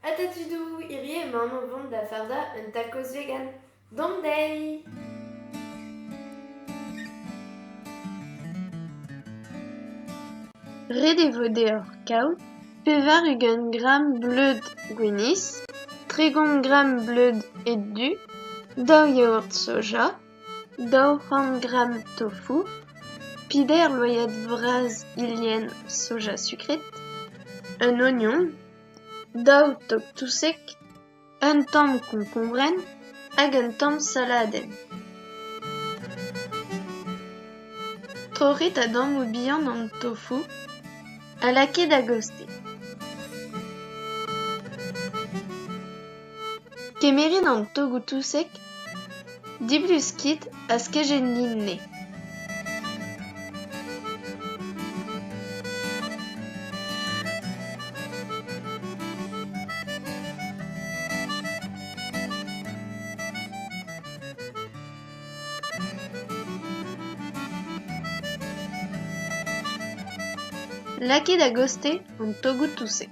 Ata tudoù, hirie emaon o vont da fardañ un tacos vegan. Dont dezhi! Ret e vo deoc'h kaout 80 gramm bleud gwinizh, 30 gramm bleud ed-du, daou yaourt soja, 200 gramm tofu, peder loiad vras hilienn soja sukret, un ognon, daou tog-touseg, un tamm konkombrenn hag un tamm saladenn. Troc'hit a-dammoù bihan an tofu ha lakit a-gostez. Kemerit an togoù-touseg, dibluskit ha skejennit anezhe. Lakit a-gostez an togoù-touseg.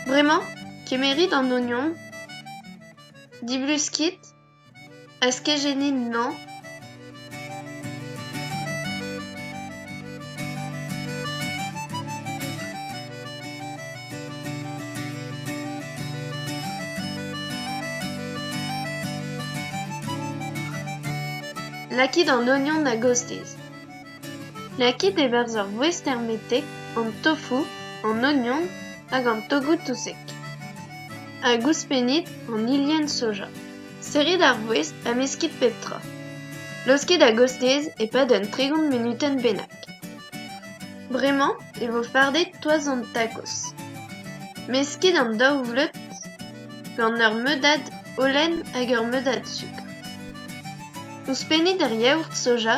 Bremañ, kemerit an ognon, dibluskit ha skejennit anezhañ. Lakit an ognon a-gostez. Lakit e-barzh ur voest hermetek an tofu, an ognon hag an togoù-touseg. Hag ouzhpennit an hilienn soja. Serrit ar voest ha meskit pep tra. Laoskit a-gostez e-pad un 30 munutenn bennak. Bremañ e vo fardet toaz an tacos. Meskit an daou vleud gant ur meudad holen hag ur meudad sukr. Ouzhpennit ar yaourt soja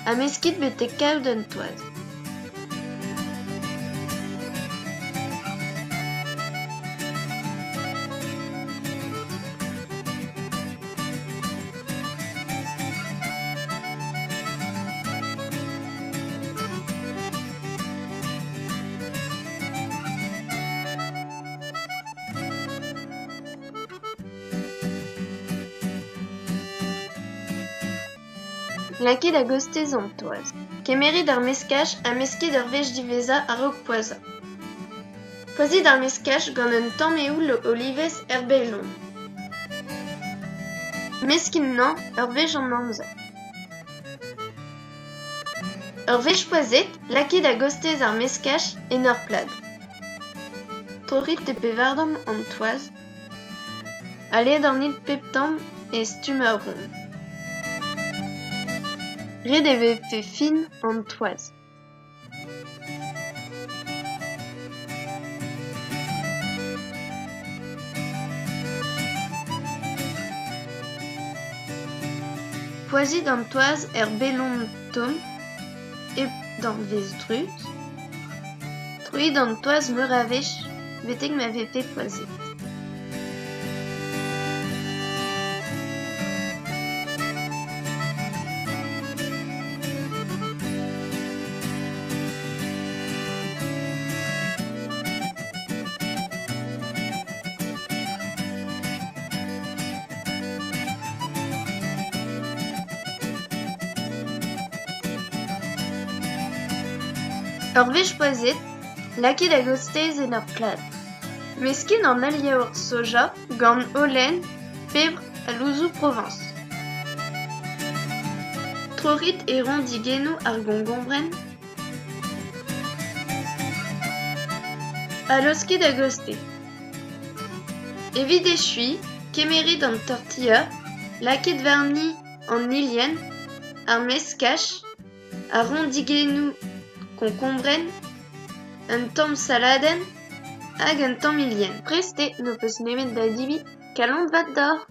ha meskit betek kaout un toaz. Lakit a-gostez an toaz. Kemerit ar meskaj ha meskit ur wech diwezhañ a-raok poazhañ. Poazhit ar meskaj gant un tamm eoul olivez er belon. Meskit anezhañ ur wech an amzer. Ur wech poazhet, lakit a-gostez ar meskaj en ur plad. Torrit e pevar-damm an toaz ha ledanit pep tamm e stumm ur ront. Ret e vefe fin an toaz. Poazhit an toaz er belon tomm hep danvez druz. Troit an toaz meur a wech betek ma vefe poazhet. Ur wech poazhet, lakit a-gostez en ur plad. Meskit an aliaour soja gant holen, pebr ha louzoù Provañs. Troc'hit e rondigennoù ar gongombrenn ha laoskit a-gostez. Evit echuiñ, kemerit an tortilla, lakit warni an hilienn, ar meskaj, ar rondigennoù konkombrenn, un tamm saladenn hag un tamm hilienn. Prest eo n'ho peus nemet da debriñ. Kalon vat deoc'h !